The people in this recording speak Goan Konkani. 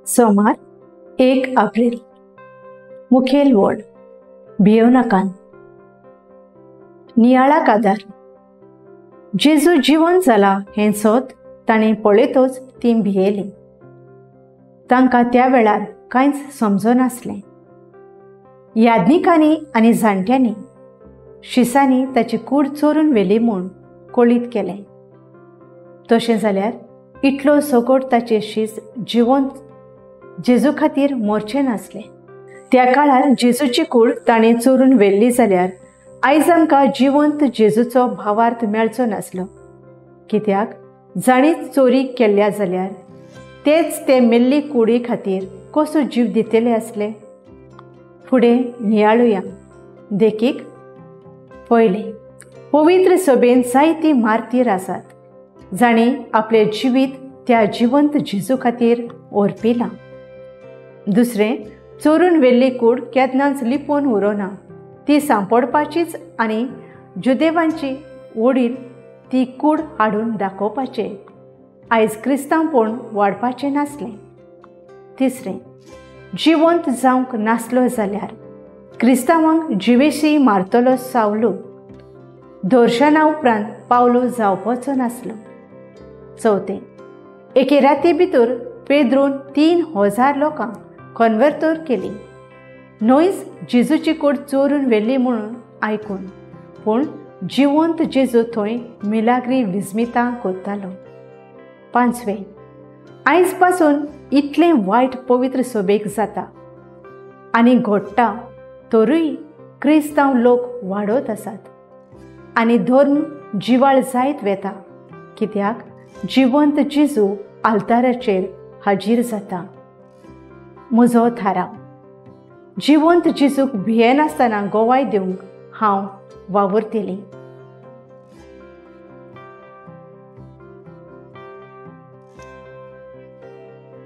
सोमार 1 एप्रिल. मुखेल वळ भियोनाकान. नियाळाक आदार. जेजू जिवन जाला हें सोद ताणें पळयतच तीं भियेलीं. तांकां त्या वेळार कांयच समजनासलें. याज्ञिकांनी आनी जाणट्यांनी शिसांनी ताची कूड चोरून व्हेली म्हूण कळीत केलें. तशें जाल्यार इतलो सगट ताचे शीस जिवंत जेजू खातीर मरचें नासलें. त्या काळार जेजूची कूड ताणें चोरून व्हेल्ली जाल्यार आयज आमकां जिवंत जेजूचो भावार्थ मेळचो नासलो. कित्याक जाणीं चोरी केल्ल्या जाल्यार तेच ते मेल्ली कुडी खातीर कसो जीव दितले आसले. फुडें नियाळुया. देखीक, पयलें, पवित्र सभेन जायतीं मार्तीर आसात जाणीं आपलें जिवीत त्या जिवंत जेजू खातीर ओर्पिलां. दुसरें, चोरून व्हेल्ली कूड केन्नाच लिपोवन उरोना, ती सांपडपाचीच आनी जुदेवांची वडील ती कूड हाडून दाखोवपाचें. आयज क्रिस्तांवपण वाडपाचें नासलें. तिसरें, जिवंत जावंक नासलो जाल्यार क्रिस्तांवांक जिवेशी मारतलो सावलो दर्शना उपरांत पावलो जावपाचो नासलो. चवथें, एके राती भितर पेद्रून 3000 लोकांक कन्वर्तर केली. न्हयच जेजूची कूड चोरून व्हेली म्हणून आयकून, पूण जिवंत जेजू थंय मिलाग्री विस्मितां करतालो. पांचवें, आयज पासून इतलें वायट पवित्र सभेक जाता आनी घडटा तरूय क्रिस्तांव लोक वाडत आसात आनी धर्म जिवाळ जायत वेता. कित्याक जिवंत जेजू आल्ताराचेर हाजीर जाता. म्हजो थाराव, जिवंत जेजूक भियेनासतना गोवाय दिवंक हांव वावुरतली.